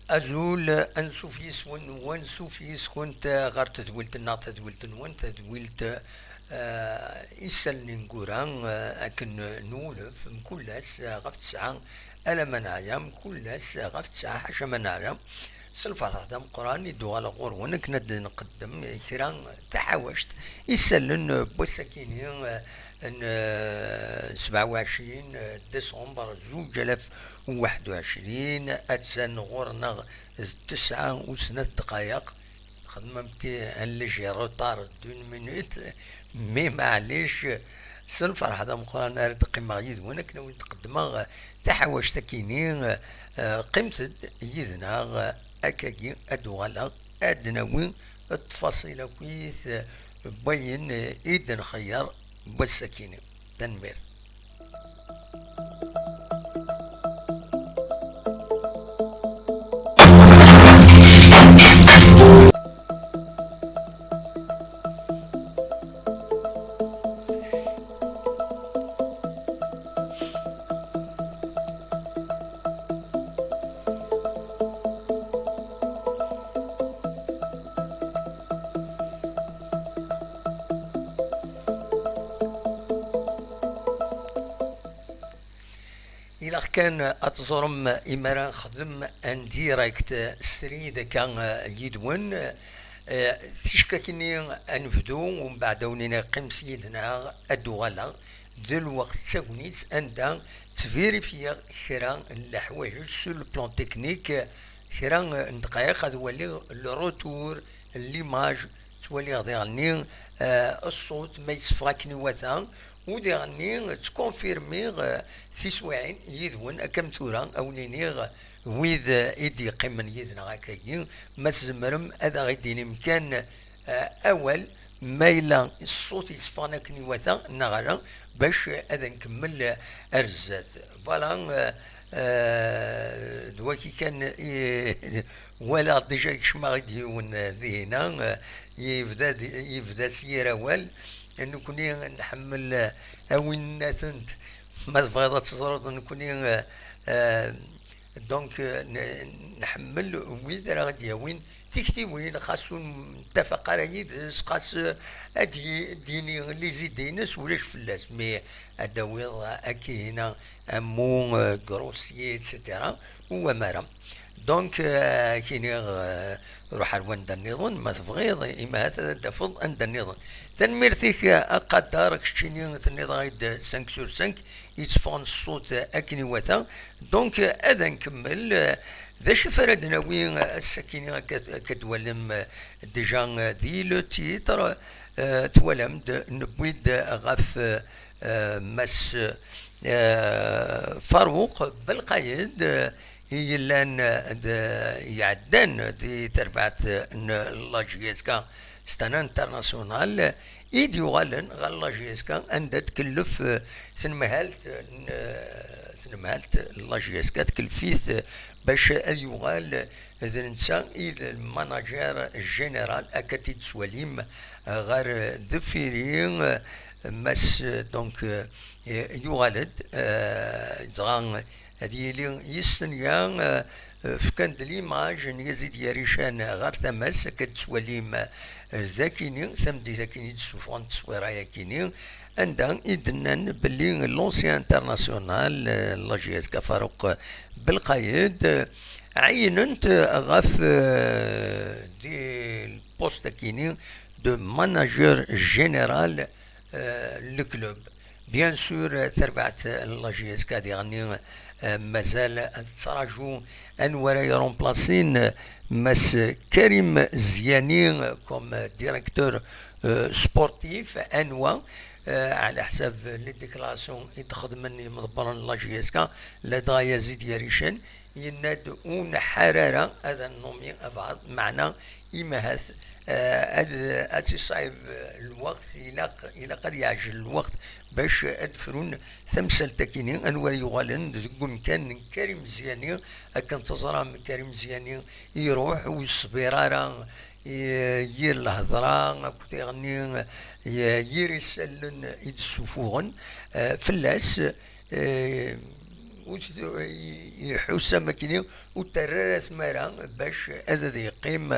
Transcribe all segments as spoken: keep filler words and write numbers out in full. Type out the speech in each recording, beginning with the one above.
Azul, ansuf yis-wen, wansuf yis-kent ɣer tedwilt-nneɣ, tadwilt-nwen, tadwilt, eh, isallen ineggura, eh, akken nwulef mkul ass, eh, ɣef tesɛa alamma neɛya, mkul ass, eh, ɣef tesɛa ḥaca ma neɛya. S lferḥ d ameqqran i d-uɣaleɣ ɣur-wen akken ad d-nqeddem kra taḥawact isallen n wass-akini, eh, n, eh, sebɛa u ɛecrin décembre zuǧ alaf u waḥed u ɛecrin. Attan ɣur-neɣ d tesɛa u snat ddqayeq. Xedmemt un léger retard d'une minute, mais maɛlic, s lferḥ d ameqqran ara d-qqimeɣ yid-wen akken ad wen-d-qeddmeɣ taḥawact-akini. Eh, qqimet-d yid-neɣ, akkagi ad d-uɣaleɣ ad d-nawi ttfaṣil akkit n wayen i d-nxeyyer n wass-akini. Tanemmirt. Ilaq kan ad teẓrem imi ara nexdem un direct srid akka, eh, yid-wen. Eh, ticki akini ad nebdu, umbeɛd ad wen-iniɣ qqimet yid-neɣ, ad d-uɣaleɣ. D lweqt d tagnit anda ttvirifyiɣ kra n leḥwayeǧ sur le plan technique, kra n ddqayeq ad waliɣ le retour, l'image, ttwaliɣ diɣenni, eh, ṣṣut ma yetteffeɣ akken iwata, u diɣenni ttkunfirmiɣ, eh, tiswiɛin yid-wen, akka am tura a wen-iniɣ wid, eh, i d-yeqqimen yid-neɣ akkagi, ma tzemrem ad aɣ-id-tinim kan, eh, awal, ma yella ṣṣut yetteffɣen akken iwata neɣ ala, bac ad nkemmel ar zdat. Voilà, eh, eh, d waki kan i walaɣ déjà kecmeɣ-d yiwen, eh, dihina, eh, yebda-d, yebda s yir awal. Nekkni nḥemmel, eh, a winnatent, ma tebɣiḍ ad teẓreḍ, nekkni, eh, eh, donc, eh, n-, nḥemmel wid ara ɣ-d-yawin tiktiwin, xas ur nettafaq ara yid-s, xas, eh, ad d-yi-, d-yini les idées-ines, ulac fell-as, mais ad d-tawiḍ akkihina amu, eh, grossier, et cetera, u amara. Donc, eh, ad k-iniɣ, eh, ruḥ ar wanda nniḍen, ma tebɣiḍ, imahat ad d-tafeḍ anda nniḍen. Tanemmirt-ik, eh, a Qadar, keččini tenniḍ-aɣ-d cinq sur cinq, yetteffɣen ṣṣut akken iwata. Donc, eh, ad nkemmel, eh, d acu ara d-nawi, eh, ass-akini akka, akka twalem, eh, déjà, eh, di le titre, eh, twalam-d, newwi-d ɣef, eh, eh, Mass, eh, Farouk Belqayed, eh, i yellan, eh, d, iɛeddan di terbaɛt n la J S K, c'est un international, i d-yuɣalen ɣer la J S K, anda tkellef, eh, tnemhalt n, eh, tnemhalt n la J S K, tkellef-it, eh, bac ad yuɣal d netta i d lmanager général, akka t-id-twalim, eh, ɣer deffir-i, eh, Mass, eh, donc, eh, yuɣal-d, eh, dɣa ad yili yis-neɣ, eh, eh, fkan-d l'image n Yazid Yarican ɣer tama-s, akka d-tettwalim, eh, dakini, tameddit akini d-ssufɣen tteswira-yakini, anda i d-nnan belli l'ancien international, eh, la J S K Farouk Belqayed, eh, ɛeyynen-t ɣef, eh, di lpost akini de manager général, eh, le club. Bien sûr, eh, terbaɛt, eh, la J S K diɣenni, eh, mazal ad tettraǧu anwa ara irumplasin, eh, Mass Karim Ziani, eh, comme, eh, directeur, eh, sportif, anwa, eh, ɛla ḥsab les déclarations i d-xedmen yimḍebbren n la J S K, ladɣa Yazid Yarican, yenna-d ur nḥar ara ad nnomi abɛaḍ, meɛna imahat, eh, ad, ad tt-iṣɛib lweqt, ilaq, ilaq ad yeɛjel lweqt bac ad frun tamsalt-akini, anwa yuɣalen deg umkan n Karim Ziani. Akken teẓram, Karim Ziani iruḥ, ur yeṣbir ara i yir lhedra akked iɣenni, i yir isallen i d-ssufuɣen, eh, fell-as, eh, ur t-, iḥuss am akkenni, ur t-terri ara tmara bac ad, ad yeqqim,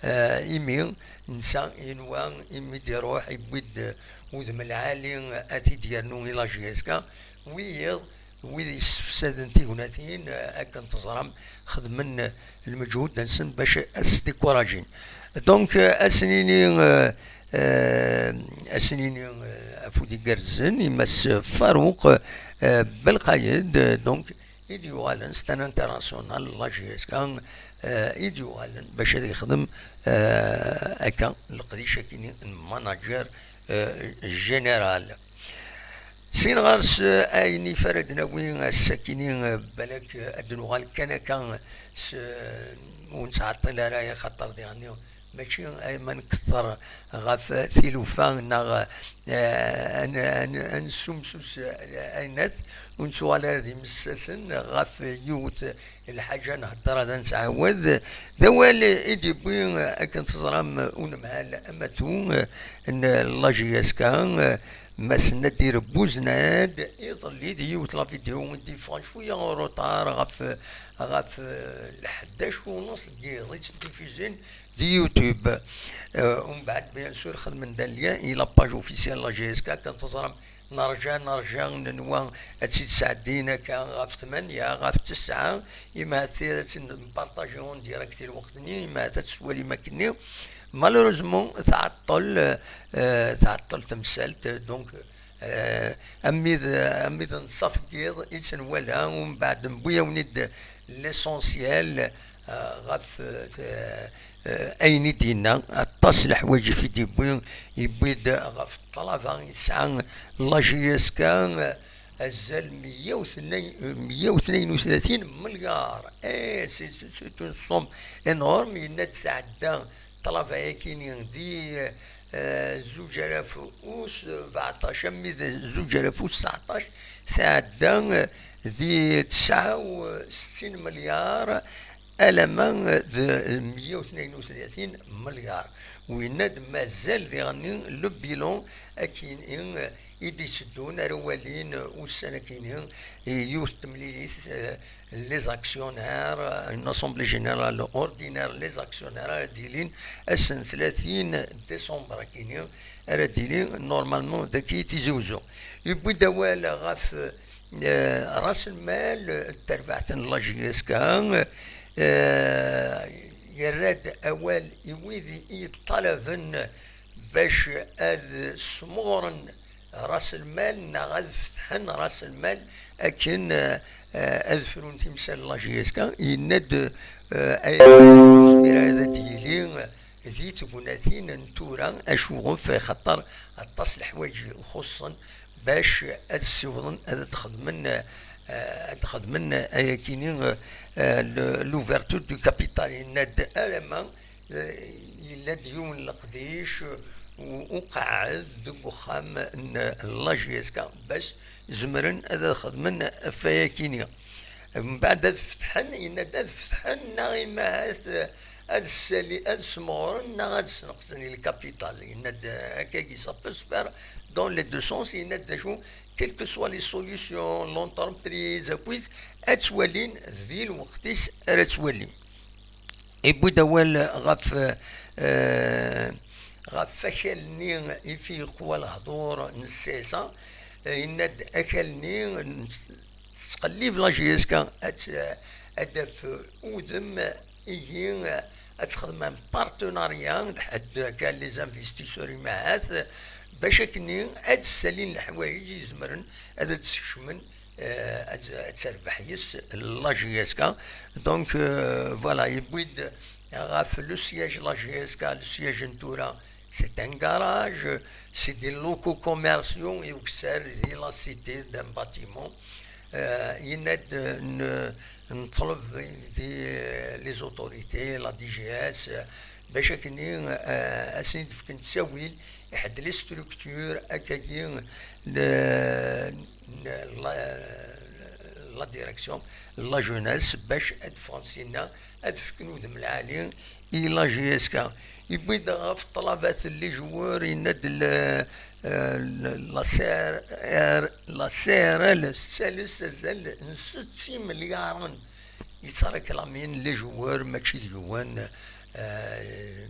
eh, imi nsa yenwa, imi d-iruḥ, yewwi-d udem lɛali ad t-id-yernu i la J S K. Wiyiḍ, wid yessefsaden tignatin, eh, akken teẓram, xedmen lmeǧhud-nsen bac ad s-dikuraǧin. Donc, eh, ad sen-ini, eh, eh, ad sen-ini, eh, afud igerrzen i Mass Farouk, eh, Belqayed, eh, donc, i d-yuɣalen, c'est un international, la J S K, eh, i d-yuɣalen bac ad yexdem, eh, akka leqdic akini n manager, eh, général. Sin ɣer-s, eh, ayen i f ara d-nawi ass-akini, eh, balak, eh, ad d-nuɣal kan akka s, eh, ur nettɛeṭṭil ara, axaṭer diɣen mačči ay ma nketter ɣef tilufa neɣ, eh, ad n-, ad n-, ad nessumsus, eh, aynat, ur nettuɣal ara d imessasen ɣef yiwet lḥaǧa nhedder ad nettɛawad. D awal i d-yewwi, eh, akken teẓram, eh, unemhal amatu, eh, n la J S K, eh, Mass Nadir Bouznad, iḍelli d yiwet la vidéo i d-yeffɣen cwiya en retard ɣef, ɣef, eh, lḥdac u nus n yiḍ i tt-diffusin di YouTube. Eh, umbeɛd, bien sûr, xedmen-d un lien i la page officielle la J S K, kan teẓram, nerǧa, nerǧa, nenwa ad tt-id-sɛeddin akka ɣef tmanya, ɣef tesɛa, imahat ad tt-npartaji en direct i lweqt-nni, imahat ad tt-twalim akkenni. Malheureusement, tɛeṭṭel, eh, tɛeṭṭel temsalt, donc, eh, amid, amid n ṣṣaf n yiḍ i tt-nwala, umbeɛd newwi-yawen-id l'essentiel, eh, ɣef, eh, eh, ayen i d-yenna, aṭas n leḥwayeǧ i d-yewwi, yewwi-d ɣef ṭṭlaba i tesɛa la J S K, eh, azal meyya u tnayen, meyya u tnayen u tlatin melyar. Eh, c'est, c'est une somme énorme, yenna-d tɛedda ṭṭlaba-yakini di, eh, zuǧ alaf u sbeɛṭac armi d zuǧ alaf u tseɛṭac, tɛedda, eh, di tesɛa u settin melyar, alamma d meyya u tnayen u tlatin melyar. Winna-d mazal diɣenni le bilan akini i d-itteddun ara walin ussan akini, yiwet n temlilit, eh, les actionnaires, une assemblée générale ordinaire, les actionnaires ara d-ilin ass n tlatin décembre akini, ara d-ilin normalement dagi Tizi Wezzu. Yewwi-d awal ɣef, eh, ras lmal n terbaɛt n la J S K, eh, yerra-d awal i wid i yeṭṭalaben bac ad smeɣren ras lmal neɣ ad fetḥen ras lmal akken, eh, ad frun timsal n la J S K. Yenna-d, eh, ay ur yezmir ara ad d-yili di tegnatin n tura, acuɣef? Axaṭer aṭas n leḥwayeǧ ixuṣṣen bac ad ssiwḍen ad d-xedmen, eh, ad d-xedmen ayakini, eh, le-, l'ouverture du capital. Yenna-d alamma, eh, yella-d yiwen n leqdic u-, uqeɛɛed deg uxxam n la J S K, bac zemren ad xedmen ɣef wayakini. Mbeɛd ad fetḥen, yenna-d ad fetḥen neɣ imahat, eh, ad ssali-, ad smeɣren neɣ ad sneqsen i lkapital. Yenna-d, eh, akkagi, ça peut se faire dans les deux sens, yenna-d d acu, quelles que soient les solutions, l'entreprise, akkit, ad twalin di lweqt-is ara twalin. Yewwi-d awal ɣef, eh, ɣef wakal-nni i fi yeqwa lehdur n C S A, eh, yenna-d akal-nni n-, tettqellib la J S K ad, ad d-taf udem ihi, ad texdem un partenariat d ḥedd akka les investisseurs imahat, bac akkenni ad d-ssalin leḥwayeǧ izemren ad d-sekcmen, eh, ad, ad terbeḥ yes la J S K. Donc, eh, voilà, yewwi-d ɣef le siège la J S K, le siège n tura, c'est un garage, c'est des locaux commerciaux, i ukessar di la cité d'un bâtiment. Eh, yenna-d, eh, n-, neṭleb di, eh, les autorités, la D G S, eh, bac akkenni, eh, ad sen-id-fken ttawil i ḥedd les structures akkagi n, n la, la direction, la jeunesse, bac ad ffɣen sinna, ad fken udem lɛali i la J S K. Yewwi-d ɣef ṭṭlabat n les joueurs, yenna-d l-, eh, la C R R, la C R L tettales azal n setta imelyaren yettreklamin les joueurs, mačči d yiwen, eh,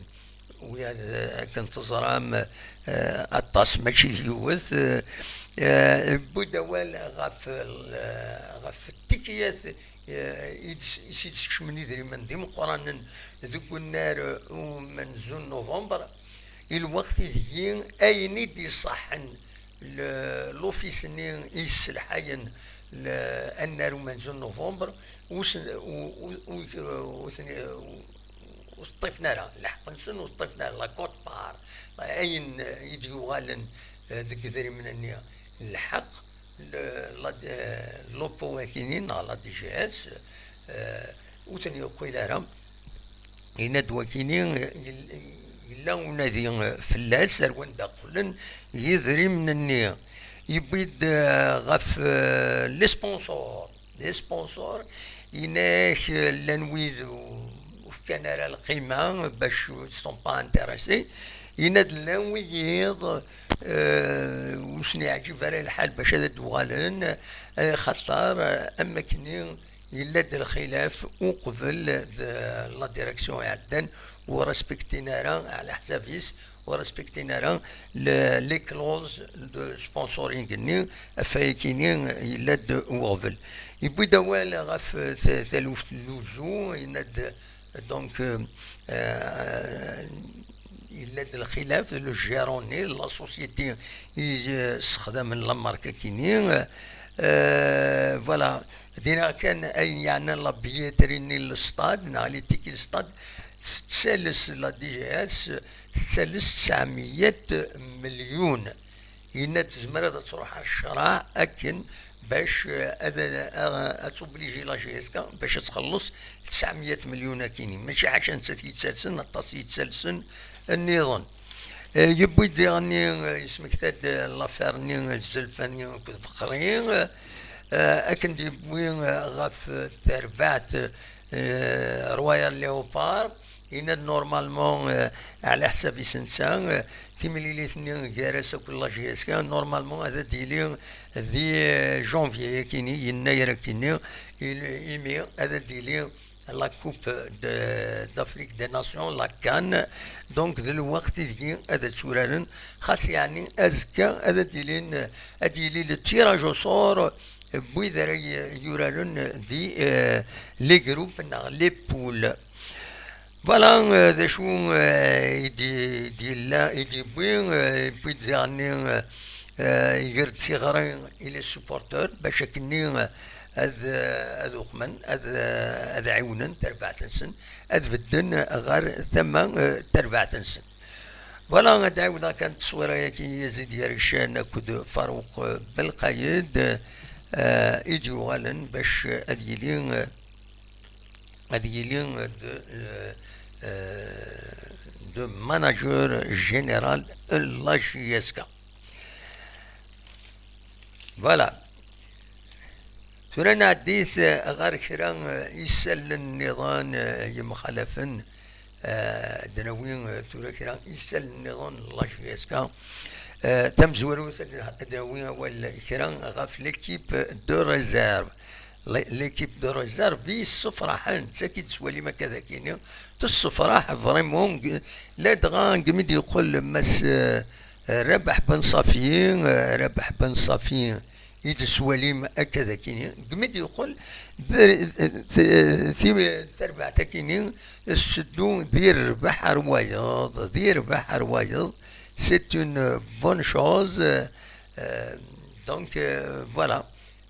wi ad, akken teẓram, eh, aṭas, mačči d yiwet. Eh, eh, yewwi-d awal ɣef l-, ɣef ttikyat, eh, i d-, i s-id-skecmen idrimen d imeqqranen deg unnar umenzu n November, i lweqt ideg ayen i d-iṣaḥen l-, l'office-nni i yesselḥayen l-, annar umenzu n November, ur s-, u-, u-, u-, u-, ten-, ur t-ṭṭifen ara, lḥeqq-nsen ur t-ṭṭifen ara, la quote-part, ayen i d-yuɣalen, eh, deg idrimen-nni, lḥeqq, le-, la, eh, l'opo-akini neɣ la D G S, eh, ur ten-yuqil ara. Yenna-d wakini, eh, yel-, yella unadi, eh, fell-as, ar wanda qqlen yidrimen-nni. Yewwi-d, eh, ɣef, eh, les sponsors. Les sponsors, yenna-ak, eh, llan wid ur fkan ara lqima, bac sont pas intéressés. Yenna-d llan wiyiḍ, eh, ur sen-yeɛǧib ara lḥal bac ad d-uɣalen, eh, xaṭer, eh, am wakken yella-d lxilaf uqbel d la direction iɛeddan, ur respectin ara, ɛla ḥsab-is, ur respectin ara le-, les clauses de sponsoring-nni, ɣef wayakini yella-d uɣbel. Yewwi-d awal ɣef t-, taluft n Luzu, yenna-d, donc, euh, euh, yella-d lxilaf, le gérant-nni, la société i, euh, ssexdamen la marque-akini. Euh, voilà. Dinna kan ayen yeɛnan la billetterie-nni n l'stade, neɣ les tickets n l'stade, tettales la D G S, tettales tesɛemya melyun. Yenna-d tezmer ad truḥ ar ccṛeɛ akken bac, eh, ad, ad, ad tubliji la J S K bac ad txelleṣ tesɛemya melyun akini. Mačči ḥaca nettat yettalsen, aṭas yettalsen nniḍen. Eh, yewwi-d diɣenni, eh, yesmekta-d, eh, l'affaire-nni, eh, Zelfani akked Beqri, eh, akken d-yewwi, eh, ɣef, eh, terbaɛt, eh, Royal Leopard, yenna-d normalement, eh, ɛla ḥsab-is netta, eh, timlilit-nni gar-as akked la J S K, normalement ad d-yili di, eh, janvier-akini, yennayer akini, il-, imi ad d-yili la Coupe de, d'Afrique des Nations, la CAN. Donc, d lweqt ideg ad tturaren, xas yeɛni azekka ad d-ilin, ad d-yili le tirage au sort n wid ara y-, yuraren di, eh, les groupes neɣ les poules. Voilà, eh, d acu, eh, i d-, i d-yella, i d-yewwi, eh, yewwi-d diɣenni, eh, eh, iger-d tiɣri i les supporters, bac akkenni, eh, ad, ad uqmen, ad, ad ɛiwnen tarbaɛt-nsen, ad bedden ɣer tama, eh, n terbaɛt-nsen. Voilà, ad ɛiwdeɣ kan tteswira-yagi, Yazid Yaricen akked Faruq, eh, Belqayed, eh, i d-yuɣalen bac ad yili, eh, ad yili de, eh, eh, de manager général n la J S K. Voilà. Tura nɛeddi-t ɣer kra, eh, isallen nniḍen, eh, yemxalafen, eh, ad d-nawi, eh, tura kra isallen nniḍen n la J S K. Eh, tamezwarut ad d-, ad d-nawi awal kra ɣef l'équipe de réserve. L-, l'équipe de réserve i yessefraḥen, d taki d-tettwalim akka d akini, tessefraḥ vraiment, g-, ladɣa deg mi d-yeqqel Mass, eh, Rabaḥ Ben Ṣafi, eh, Rabaḥ Ben Ṣafi i d-tettwalim akka d akini, deg mi d-yeqqel d-, t-, ti-, tarbaɛt akini tetteddu di rrbeḥ ar wayeḍ, di rrbeḥ ar wayeḍ, c'est une bonne chose, eh, donc, eh, voilà.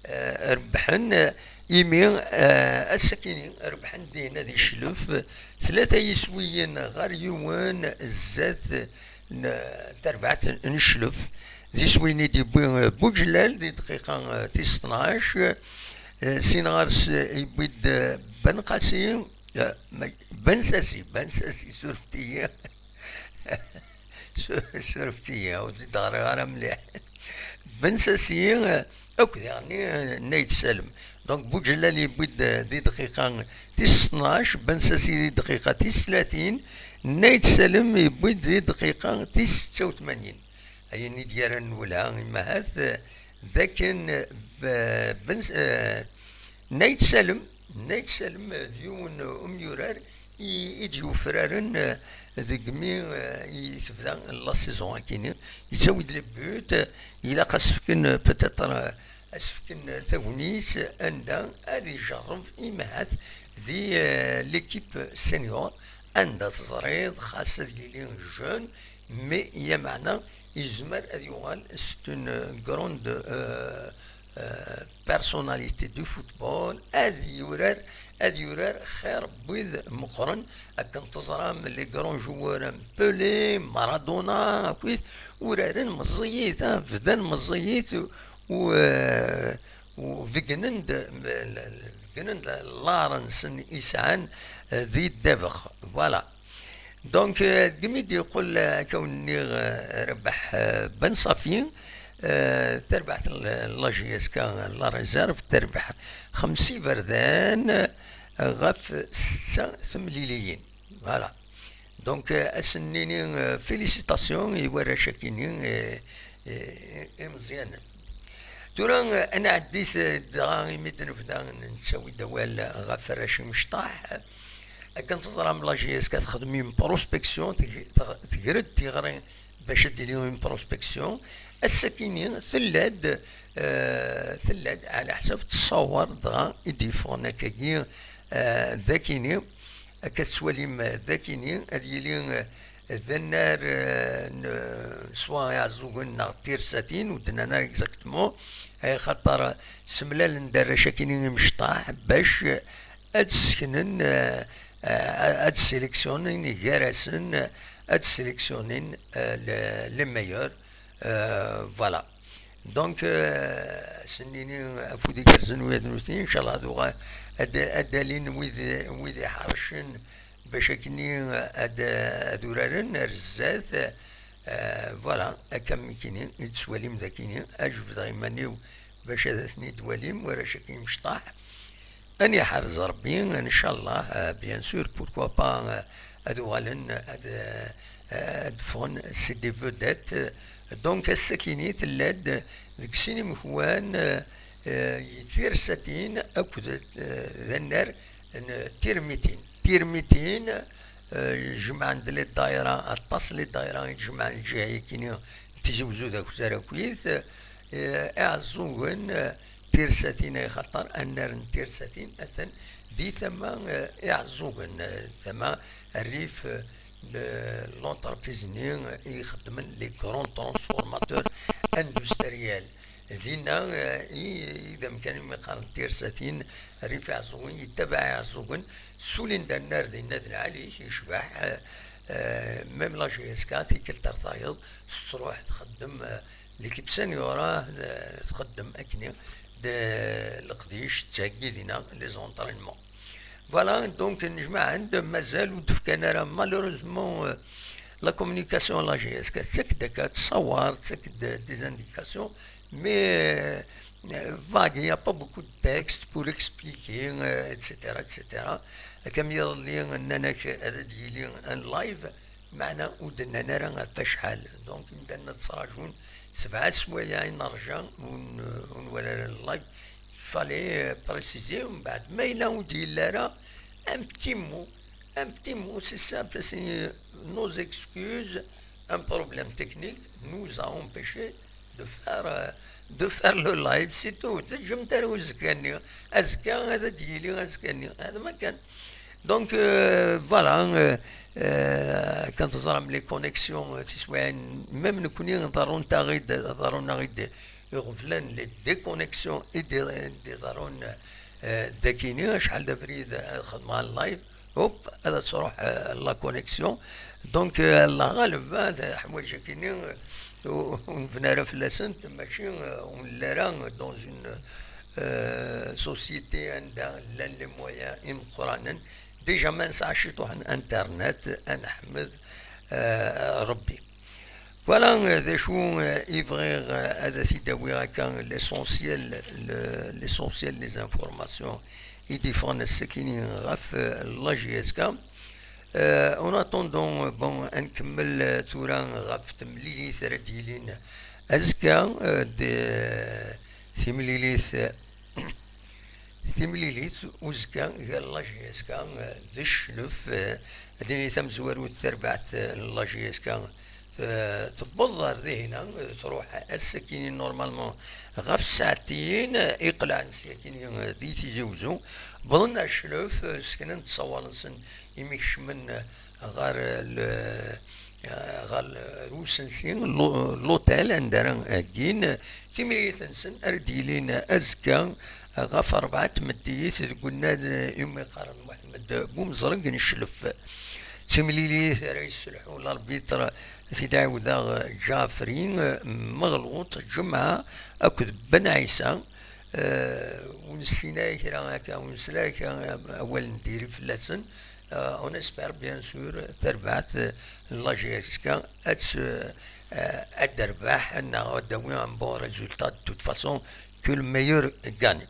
Eh, rebḥen, eh, imi, eh, ass-akini rebḥen dinna di Cclef, tlata yiswiyen ɣer yiwen zdat n terbaɛt n Cclef. D iswiyen i d-yewwi, eh, Buǧlal di dqiqa, eh, tis tnac. Eh, sin ɣer-s, eh, yewwi-d, eh, Ben Qasi, eh, ma-, Ben Sasi, Ben Sasi, surfet-iyi. Sur-, surfet-iyi, ur d-ɣriɣ ara mliḥ. Ben Sasi, eh, akk diɣenni, eh, Nayt Salem. Donc Buǧellal yewwi-d di dqiqa tis tnac, Ben Sasi di dqiqa tis tlatin, Nayt Salem yewwi-d di dqiqa tis setta u tmanyin. Ayen i d-yerran lwelha imahat d akken, eh, Ben, eh, Nayt Salem, Nayt Salem d yiwen umyurar i, i d-yufraren, eh, deg mi, eh, i tebda la saison akini. Yettawi-d les buts, eh, ilaq ad s-fken, eh, peut-être, eh, ad s-fken, eh, tagnit anda ad ijerreb imahat di, eh, l'équipe senior, anda teẓriḍ xas ad yili jeune, mais lameɛna yezmer ad yuɣal c'est une grande, euh, euh, personnalité du football, ad yurar, ad yurar xir n wid meqqren, akken teẓram les grands joueurs am Pelé, Maradona, akkit, uraren meẓẓiyit, ah, bdan meẓẓiyit, u, euh, u begnen-d, begnen-d lar-nsen i sɛan, euh, di ddabex. Voilà. Donc, euh, deg mi d-yeqqel, euh, akka wen-nniɣ, euh, Rabaḥ, euh, Ben Safi, euh, tarbaɛt n la J S K, la réserve, terbeḥ xemsa iberdan, euh, ɣef setta temliliyin. Voilà. Donc, euh, ad sen-nini, euh, félicitations i warrac-agi-nni, euh, euh, imeẓyanen. Tura, euh, ad nɛeddi, euh, dɣa imi d-nebda nettawi-d awal ɣef warrac imecṭaḥ. Akken teẓram, la J S K texdem une prospection, teg-, teg-, teger-d tiɣri bac ad d-tili une prospection. Ass-akini tella-d, euh, tella-d ɛla ḥsab ttṣawar dɣa i d-yeffɣen akkagi, euh, d akini. Akka tettwalim, eh, d akini, ad yili, eh, d annar, eh, n, eh, soit Iɛeẓẓugen neɣ Tirsatin, ur d-nnan ara exactement, eh, xaṭer semlalen-d arrac-akini imecṭaḥ bac, eh, ad seknen, eh, eh, ad sélectionnin gar-asen, eh, ad sélectionnin, eh, le, les meilleurs. Euh, voilà. Donc, euh, ad sen-nini afud igerrzen wiyaḍ nutni, inchallah ad uɣal, ad, ad d-alin wid, wid iḥercen bac akkenni ad, ad uraren ar zdat. Euh, voilà, akka mi kini i tettwalim d akini, ad jebdeɣ iman-iw bac ad ten-id-twalim, warrac-agi imecṭaḥ. Ad n-iḥrez Rebbi, inchallah, euh, bien sûr, pourquoi pas, euh, ad uɣalen, ad, euh, ad ffɣen, c'est des vedettes. Donc, ass-akini tella-d deg sin imekwan, euh, euh, Tirsatin akked, euh, d annar n Tirmitin. Tirmitin, euh, jemɛen-d les daïra, aṭas les daïra i jemɛen lǧiha-yakini n Tizi Wezzu d Akzar akkit, euh, Iɛeẓẓugen, euh, Tirsatin, axaṭer annar n Tirsatin atan di tama, eh, Iɛeẓẓugen, eh, tama rrif, eh, n l'entreprise-nni, eh, i ixeddmen les grands transformateurs industriels. Dinna, eh, i, i d amkan umi qqaren Tirsatin, rrif Iɛeẓẓugen, yettabaɛ Iɛeẓẓugen, ssulin-d annar dinna d lɛali, yecbeḥ, eh, eh, même la J S K, tikkelt ar tayeḍ, tettruḥ txeddem, eh, L'équipe senior, euh, txeddem akkenni d leqdic, ttheggi dinna les entraînements. Voilà, donc nejmaɛen-d, mazal ur d-fkan ara, malheureusement, euh, la communication n la J S K tettak-d akka, tettṣawar, tettak-d des indications, mais, euh, vague, il n'y a pas beaucoup de texte pour expliquer, euh, et cetera, et cetera. Akka mi iḍelli nnan-ak ad d-yili un live, meɛna ur d-nnan ara ɣef wacḥal. Donc, imdanen ad ttraǧun sebɛa sswayeɛ i nerja, ur n-, ur nwala ara live. Il fallait, euh, préciser, mbeɛd ma yella ur d-yelli ara, un petit mot, un petit mot, c'est simple, c'est nos excuses, un problème technique nous a empêché de faire, euh, de faire le live, c'est tout. Teǧǧemt ara uzekka-nni. Azekka ad d-yili azekka-nni. Hada ma kan. Donc, euh, voilà, euh, euh, quand teẓram les connexions, euh, tiswiɛin, même nekkni ḍerrunt-aɣ-id, ḍerrun-aɣ-id iɣeblan, les déconnexions i d-, d-iḍerrun, euh, dakini, acḥal d abrid ad xedmeɣ live, hop, ad truḥ, euh, la connexion. Donc, euh, Allah ɣaleb, ah, d aḥwaǧ akini, euh, ur, ur nebni ara fell-asent, mačči, euh, ur nelli ara dans une, euh, société anda llan les moyens imeqqranen. Déjà ma nesɛa ciṭuḥ n internet, ad neḥmed, euh, Rebbi. Voilà, euh, d acu, euh, i bɣiɣ, euh, ad t-id-awiɣ akka, l'essentiel, le- l'essentiel des informations i d-yeffɣen ass-akini ɣef, euh, la J S K. Euh, en attendant, euh, bon, ad nkemmel, euh, tura ɣef temlilit ara d-yilin azekka, euh, d timlilit, euh, timlilit uzekka gar la J S K, euh, d Cclef, euh, ad nini tamezwarut tarbaɛt, euh, n la J S K, euh, tewweḍ ɣer dihina, euh, truḥ ass-akini normalement ɣef ssaɛtin, euh, iqelɛen syakini, euh, di Tizi Wezzu, wwḍen ar Cclef, euh, seknen-d ṣṣawal-nsen imi kecmen, euh, ɣer, euh, le- ɣer usensi, l'hôtel, anda ara heggin timlilit-nsen ara d-yilin azekka ɣef rebɛa n tmeddit deg unnar umi qqaren Muḥemmed Bumezreg n Cclef. D timlilit ara yesselḥu l'arbitre, t-id-ɛiwdeɣ, Ǧaɛfri, Meɣluṭ, Ǧemɛa akked Ben Ɛisa. Eh, ur nessin ara kra akka, ur nesla ara kra awal n diri fell-asen. Euh, on espère, bien sûr, tarbaɛt, euh, n la J S K ad, euh, ad d-terbeḥ neɣ ad d-tawi un bon résultat. De toute façon, que le meilleur gagne.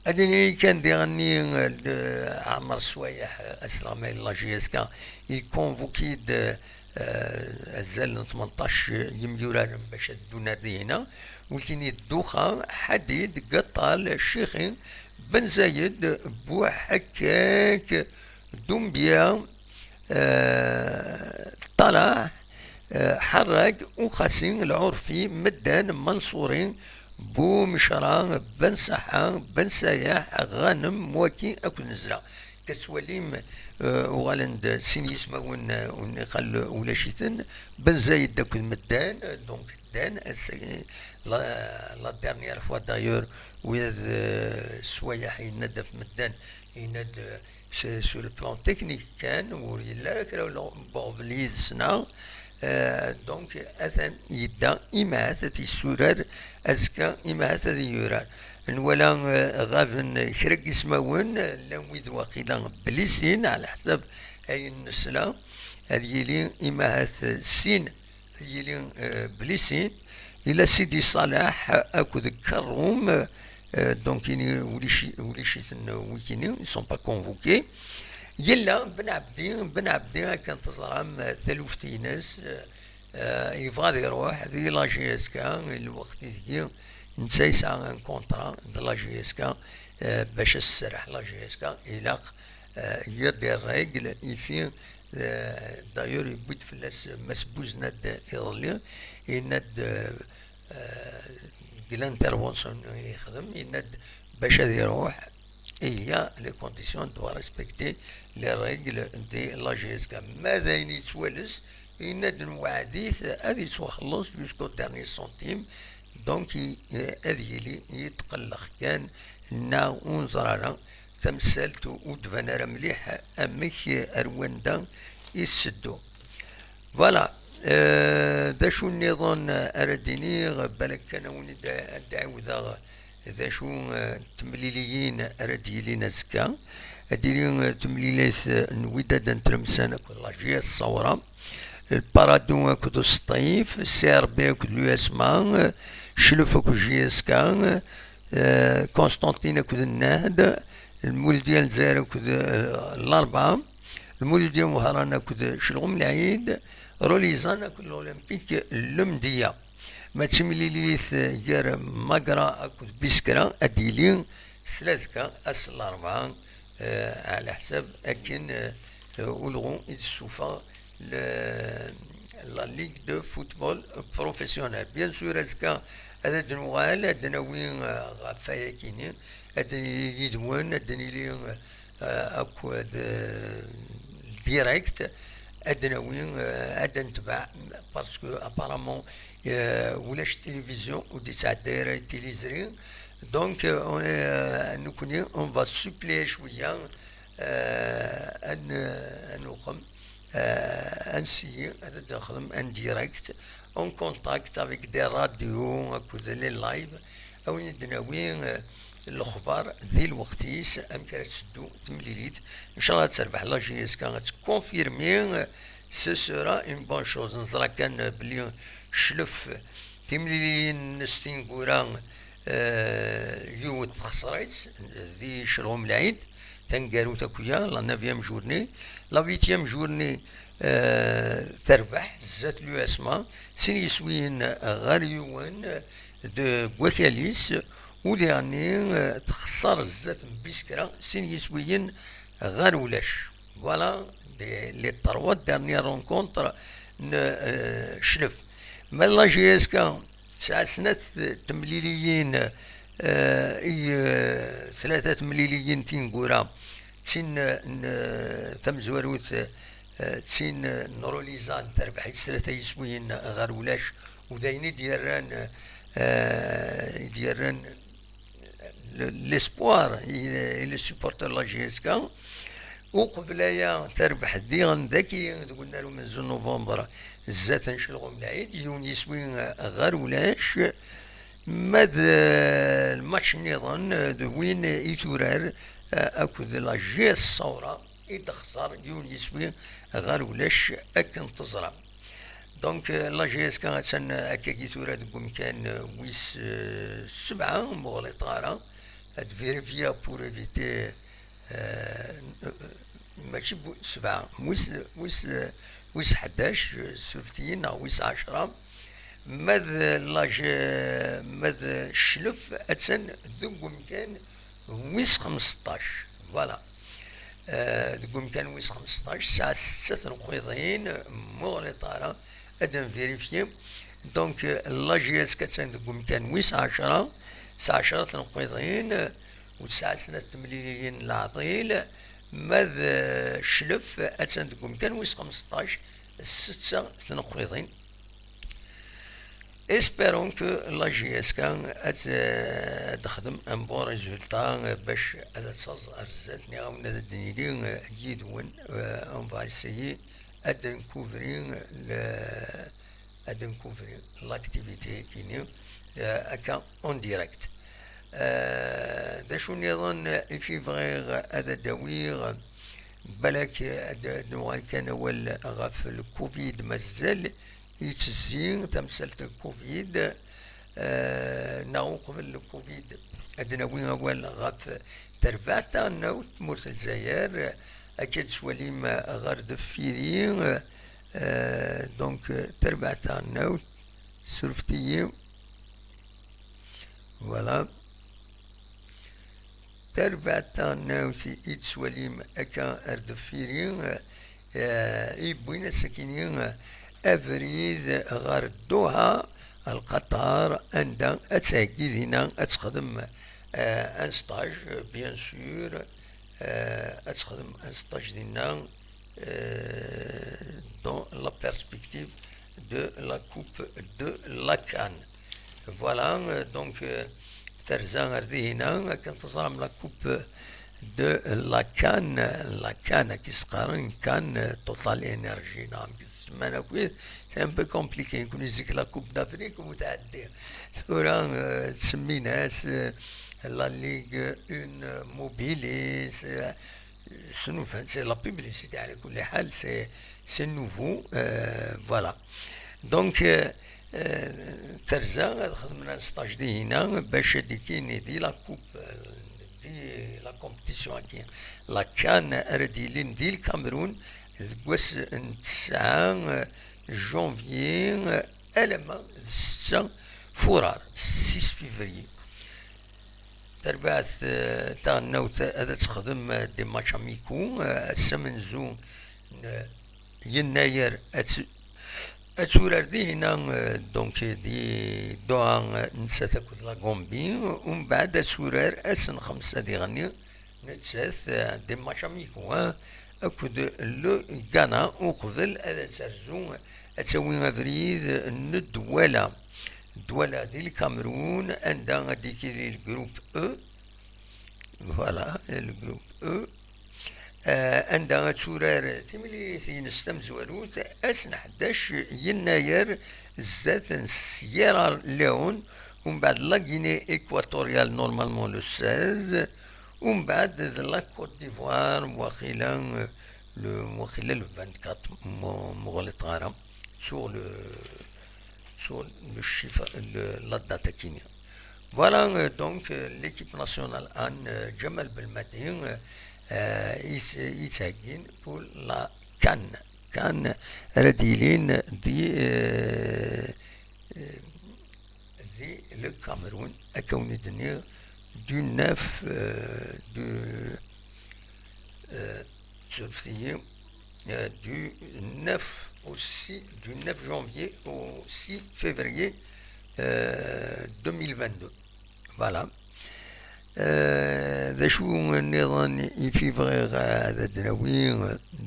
Ad nini kan diɣenni, euh, Ɛmer Swayeḥ, euh, asleɣmay n la J S K, iconvoqué-d, euh, azal n tmenṭac yimyuraren bac ad ddun ar dihina, wikini Duxa, Ḥadid, Gaṭal, Cixi, Ben Zayed, Buḥakkak, Dumbya, eh, Ṭalaḥ, eh, Ḥarrag, Uxasi, Lɛurfi, Meddan, Manṣuri, Bumecra, Ben Saḥa, Ben Sayaḥ, Ɣanem, Mwaki akked Nezla. Tettwalim, eh, uɣalen-d sin yismawen, eh, ur niqal ulac-iten, Ben Zayed akked Meddan, eh, donc ddan, ass-agi, la, la dernière fois d'ailleurs, wiyaḍ, eh, Swayeḥ yenna-d ɣef Meddan, yenna-d, eh, sur, sur le plan technique kan, ur yelli ara kra n uɣbel yid-s-neɣ. Eh, donc, atan yedda, imahat ad yessurar azekka, imahat ad yurar. Nwala, eh, ɣaben kra n yismawen, eh, llan wid waqila blessés, ɛla ḥsab ayen nesla, ad yili imahat sin ad yili, euh, blessés. Yella Sidi Ṣaleḥ akked Kerrum, euh, donc ini ulac-, ulac-iten wikini, ils sont pas convoqués. Yella Ben Ɛebdi, Ben Ɛebdi akken teẓram, euh, taluft-ines, euh, euh, yebɣa ad iruḥ di la J S K, lweqt ideg netta yesɛa un contrat de la J S K, euh, bac ad s-tserreḥ la J S K, ilaq, euh, il y a des règles, il faut Euh, d'ailleurs, yewwi-d fell-as Mass Buznad iḍelli, yenna-d, euh, euh, deg l'intervention i yexdem, yenna-d bac ad iruḥ, il y a les conditions, doit respecter les règles de la J S K. Ma d ayen yettwales, yenna-d nweɛɛed-it ad yettwaxelleṣ jusqu'au dernier centime, donc i-, ad yili yetqelleq kan, neɣ ur neẓri ara tamsalt ur d-tban ara mliḥ amek ar wanda i tetteddu. Voilà. Euh, d acu nniḍen ara d-iniɣ? Balak kan ad wen-d-, ad d-ɛiwdeɣ d acu, euh, n temliliyin ara d-yilin azekka. Ad d-yili, euh, temlilit, euh, n Widad n Tlemsan akked la J S Ṣawra, Lparadu akked Useṭṭif, C R B akked l'U S M A, Cclef akked J S K, euh, Constantine akked Nnehd, Lmuludya n Lezzayer akked, euh, Larebɛa, Lmuludya n Wehran akked Celɣum Lɛid, Rolizan akked l'Olympique Lmedya. Ma d timlilit, euh, gar Magra akked Biskra, ad d-yili s lazekka ass n Larebɛa, eh, ɛla ḥsab akken, eh, ulɣu i d-tessufeɣ le-, la Ligue de Football Professionnel. Bien sûr, azekka ad d-nuɣal, ad d-nawi, eh, ɣef wayakini, ad d-nili yid-wen, ad d-nili, eh, akked, eh, direct, ad d-nawi, eh, ad d-netbeɛ, parce que apparemment, eh, ulac tilivizyu, ur d-yettɛedday ara tiliẓri. Donc, euh, on est, euh, nekkni, on va suppléer cwiya, euh, ad n-, ad nuqem, euh, ad nsiyi, ad d-nexdem en direct, en contact avec des radios, akked les lives, a wen-id-nawi, euh, lexbar di lweqt-is, amek ara tseddu temlilit. Ncallah ad terbeḥ la J S K, ad tkonfirmi, euh, Ce sera une bonne chose. Neẓra kan belli Cclef, timliliyin-nnes tineggura, eh, yiwet texṣer-itt di Celɣum Lɛid, taneggarut akk-ya, la neuvième journée. La huitième journée, eh, terbeḥ zdat l'U S M A, sin yiswiyen ɣer yiwen deg wakal-is, u diɣenni, eh, texṣer zdat n Biskra, sin yiswiyen ɣer ulac. Voilà les, les trois dernières rencontres n, eh, Cclef. Ma la J S K tesɛa snat temliliyin, eh, i, eh, tlata temliliyin tineggura, d tin n, eh, tamezwarut, eh, d tin n Roliza, terbeḥ-itt tlata yiswiyen ɣer ulac, u d ayen i d-yerran, eh, i d-yerran le-, l'espoir i, i les supporters n la J S K. Uqbel aya, terbeḥ diɣen daki deg unnar umenzu n November, zdat n Celɣum Lɛid, yiwen yiswi ɣer ulac. Ma d, eh, lmatch nniḍen, eh, d win i turar, eh, akked la J S Saura, i d-texṣer yiwen yiswi ɣer ulac, akken teẓram. Donc, euh, la J S K attan, euh, akkagi tura deg umkan, euh, wis, euh, sebɛa, ur ɣliṭeɣ ara. Ad vérifier pour éviter, euh, euh, mačči bu-, sebɛa, wis, wis, euh, wis ḥdac, euh, surfet-iyi, neɣ wis ɛecra. Ma d la J-, ma d Cclef attan deg umkan wis xmesṭac. Voilà. Euh, deg umkan wis xmesṭac, tesɛa setta tneqqiḍin, ma ur ɣliṭeɣ ara, ad nvérifier. Donc, euh, la J S K attan deg umkan wis ɛecra, tesɛa ɛecra tneqqiḍin, u tesɛa snat temliliyin n leɛḍil, ma d, euh, Cclef attan deg umkan wis xmesṭac, setta tneqqiḍin. Espérons que la J S K ad, ad texdem un bon résultat, euh, bac ad taẓ ar zdat. Nniɣ-awen ad d-nili, euh, yid-wen, euh, on va essayer ad ncouvrir le, ad ncouvrir l'activité-agi-nni, euh, akka en direct. Euh, d acu nniḍen i fi bɣiɣ ad d-awiɣ? Balak ad, ad nuɣal kan awal ɣef le covid, mazal yettezzi tamsalt n covid, eh, neɣ uqbel le covid, ad nawi awal ɣef terbaɛt taɣelnawt n tmurt n Lezzayer, akka d-tettwalim ɣer deffir-i, eh, donc, terbaɛt taɣelnawt, surfet-iyi. Voilà. Tarbaɛt taɣelnawt i d-tettwalim akka ar deffir-i, eh, i yewwin ass-akini, eh, abrid ɣer Doha, ar Qatar, anda ad theggi dinna, ad texdem, eh, un stage, bien sûr, eh, ad texdem un stage dinna, euh, dans la perspective de la Coupe de la CAN. Voilà, euh, donc, euh, terza ar dihina, akken teẓram la Coupe de la CAN, la CAN, akken i s-qqaren, CAN, euh, Total Energy, neɣ amek i s-semman akkit, c'est un peu compliqué, nekkni zik la Coupe d'Afrique u tɛeddi. Tura, euh, ttsemmin-as, euh, la Ligue un Mobilis, euh, Snufan, c'est la publicité, على كل حال, c'est, c'est nouveau, euh, voilà. Donc, euh, euh, terza ad xedmen un stage dihina, bac ad ikkini di la coupe, euh, di la compétition-agi, la CAN, ara d-yilin di Lkamerun, deg wass n tesɛa, euh, janvier, euh, alamma d setta furar, six février. Tarbaɛt, eh, taɣelnawt ad texdem, eh, des matchs amicaux, eh, ass amenzu n, eh, yennayer ad t-, ad turar dihina, eh, donc di Doha, eh, nettat akked la Gambie, umbeɛd ad turar ass n xemsa diɣenni nettat, eh, des matchs amicaux, eh, akked le Ghana, uqbel ad terzu, ad tawi abrid n Dwala. Dwala di Lkamerun, anda ad d-ikili le groupe E. Voilà, le groupe E. Eh, anda ad turar timlilit-ines tamezwarut, ass n ḥdac yennayer, zdat n Sierra Leone, umbeɛd la Guinée équatoriale, normalement le seize, umbeɛd d la Côte d'Ivoire, waqila, eh, le, waqila le vingt-quatre, mu, mu ɣliṭeɣ ara, sur le, sur le chiffre, le, la date akini. Voilà, euh, donc, euh, l'équipe nationale n, euh, Djamel Belmadi, euh, euh, i s-, i yettheggin pour la CAN. CAN ara d-yilin di, euh, euh, di le Cameroun, akka wen-d-nniɣ, du neuf, euh, du, euh, surveillant, euh, du neuf au six, du neuf janvier au six février, euh, deux mille vingt-deux. Voilà. Euh, d acu nniḍen i fi bɣiɣ ad d-nawi,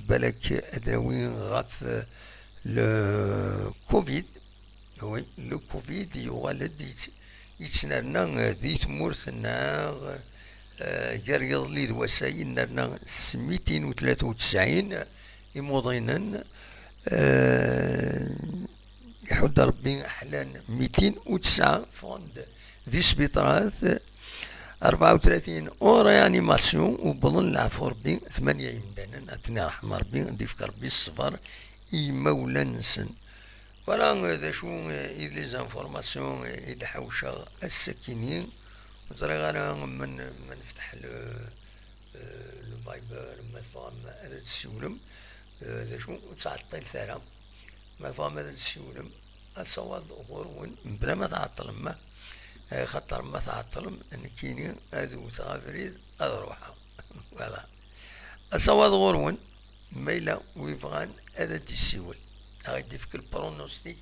balak ad d-nawi ɣef, euh, le covid. Oui, le covid yuɣal-d yett-, yettnerna, euh, di tmurt-nneɣ, euh, gar yiḍelli d wass-a yennerna s mitin u tlata u tesɛin imuḍinen, euh, iḥudd Rebbi ḥlan mitin u tesɛa ffɣen-d di sbiṭarat, rebɛa u tlatin en réanimation, u wwḍen leɛfu Rebbi tmanya yemdanen, ad ten-iṛḥem Rebbi, ad d-ifk Rebbi ṣṣber i yimawlan-nsen. Voilà, euh, d acu, euh, i d les informations, euh, i d-ḥawceɣ ass-akini. Ur ẓriɣ ara ma n-, ma nefteḥ le, euh, le Viber, ma tebɣam ad d-tessiwlem, euh, d acu, ur ttɛeṭṭilet ara. Ma tebɣam ad d-tessiwlem, asawaḍ ɣur-wen, mebla ma tɛeṭṭlem, eh, xaṭer ma tɛeṭṭlem, nekkini ad wteɣ abrid, ad ruḥeɣ. Voilà. Asawaḍ ɣur-wen, ma yella wi bɣan ad d-yessiwel, ad ɣ-d-ifk le pronostic,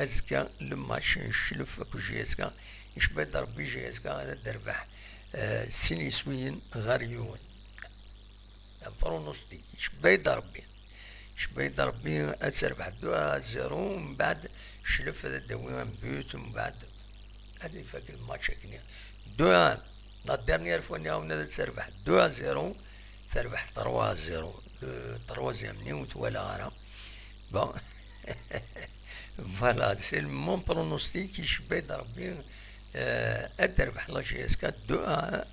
azekka le match n Cclef akked J S K, icebba-d Rebbi J S K ad d-terbeḥ, eh, sin yiswiyen ɣer yiwen. Pronostic, icebba-d Rebbi. Icebba-d Rebbi ad terbeḥ deux à zéro, mbeɛd Cclef ad d-tawi un but, mbeɛd ad ifak le match akkenni. Deux un. La dernière fois nniɣ-awen ad terbeḥ deux à zéro, terbeḥ trois à zéro. Le troisième-nni ur t-walaɣ ara. Bon. Voilà, c'est mon pronostic, icebba-d Rebbi, euh, ad terbeḥ la J S K deux à un,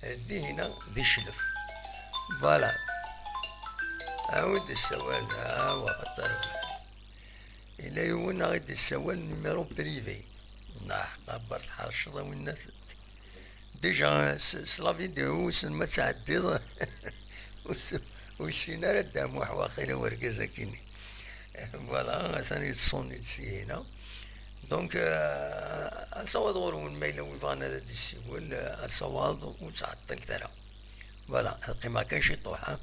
euh, dihina di Cclef. Voilà. Awi-d ssawal, awa, xaṭer. Yella yiwen aɣ-d ssawal numéro privé. Nah, xabar tḥerceḍ a winna. Déjà, s, s la vidéo, wissen ma ttɛeddiḍ, ur s-, ur yessin ara Dda Muḥ, waqila, wergaz akkenni. Voilà, atan yettṣunni-d sihina. Donc, euh, asawaḍ ɣur-wen, ma yella wi bɣan ad d-issiwel, euh, asawaḍ ur ttɛeṭṭilet ara. Voilà, ad qqimeɣ kan ciṭuḥ, ha.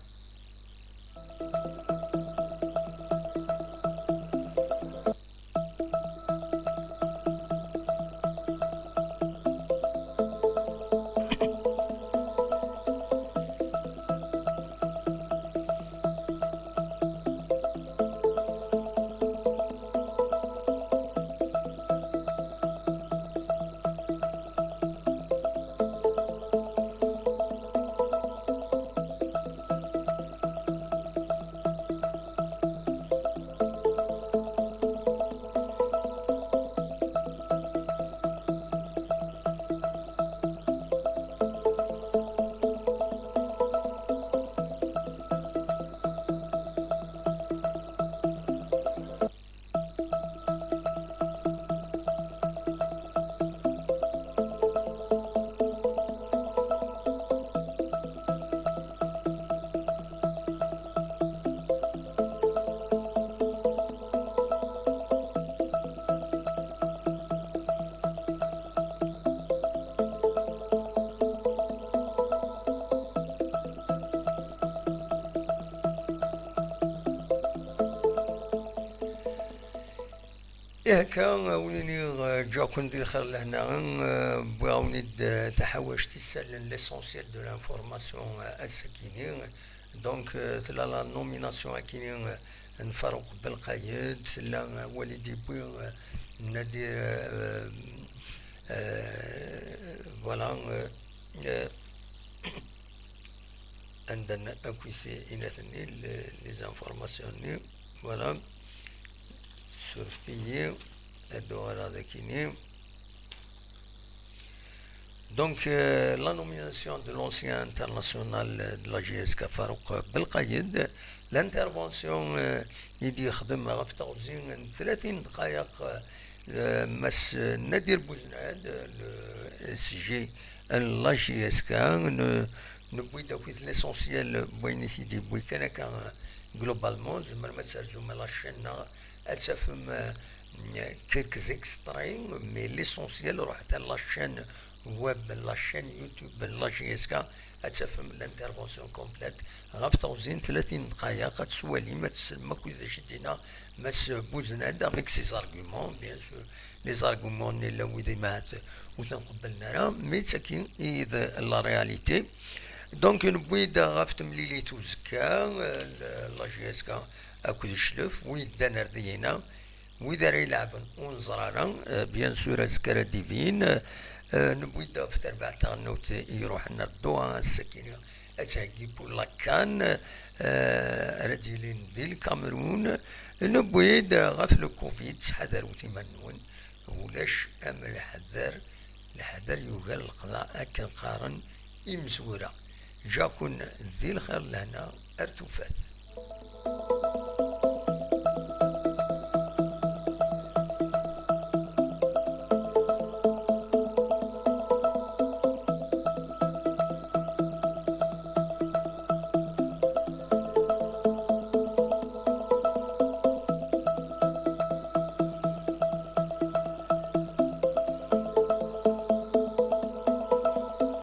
Ihekka, a wen-iniɣ, eh, ǧǧiɣ-ken di lxir lehna, eh, wwiɣ-awen-id, eh, taḥawact isalen, l'essentiel de l'information, eh, ass-akini. Donc, eh, tella la nomination akini, eh, n Farouk Belkayed, tella, eh, Walid Iboué, eh, Nadir, eh, eh, voilà, eh, eh, anda n-, akk is-, inat-nni, le-, les informations-nni, voilà. Surfet-iyi, ad uɣaleɣ d akini. Donc, euh, la nomination de l'ancien international de la J S K, Farouk Belkayed, l'intervention, euh, i d-yexdem ɣef teɣzi n tlatin dqayeq, euh, Mass Nadir Bouznad, le S G n la J S K, ne, newwi-d akk l'essentiel n wayen i t-id-yewwi kan akka, euh, globalement, tzemrem ad terzum la chaîne-nneɣ, ad tafem, euh, quelques extraits, mais l'essentiel, ruḥet ar la chaîne web, la chaîne YouTube n la J S K, ad tafem l'intervention complète ɣef teɣzi n tlatin dqayeq, ad twalim, ad teslem akk d acu i d-yenna Mass Bouznad avec ses arguments, bien sûr, les arguments-nni llan wid i mahat ur ten-qebblen ara, mais d tagi i d la réalité. Donc, newwi-d ɣef temlilit uzekka, euh, la J S K akked Cclef, wi yeddan ar dihina, wid ara ileɛben ur neẓri ara, euh, bien sûr, azekka ara d-ibin. Euh, newwi-d ɣef terbaɛt taɣelnawt i iruḥen ar Doha ass-agi, ad theggi pour la CAN, euh, ara d-yilin di Lkamerun. Newwi-d ɣef le Covid, ttḥadarewt iman-nwen, ulac am leḥder, leḥder yugar leqḍeɛ, akken qqaren imezwura. Ǧǧaken di lxir, lehna ar tufat.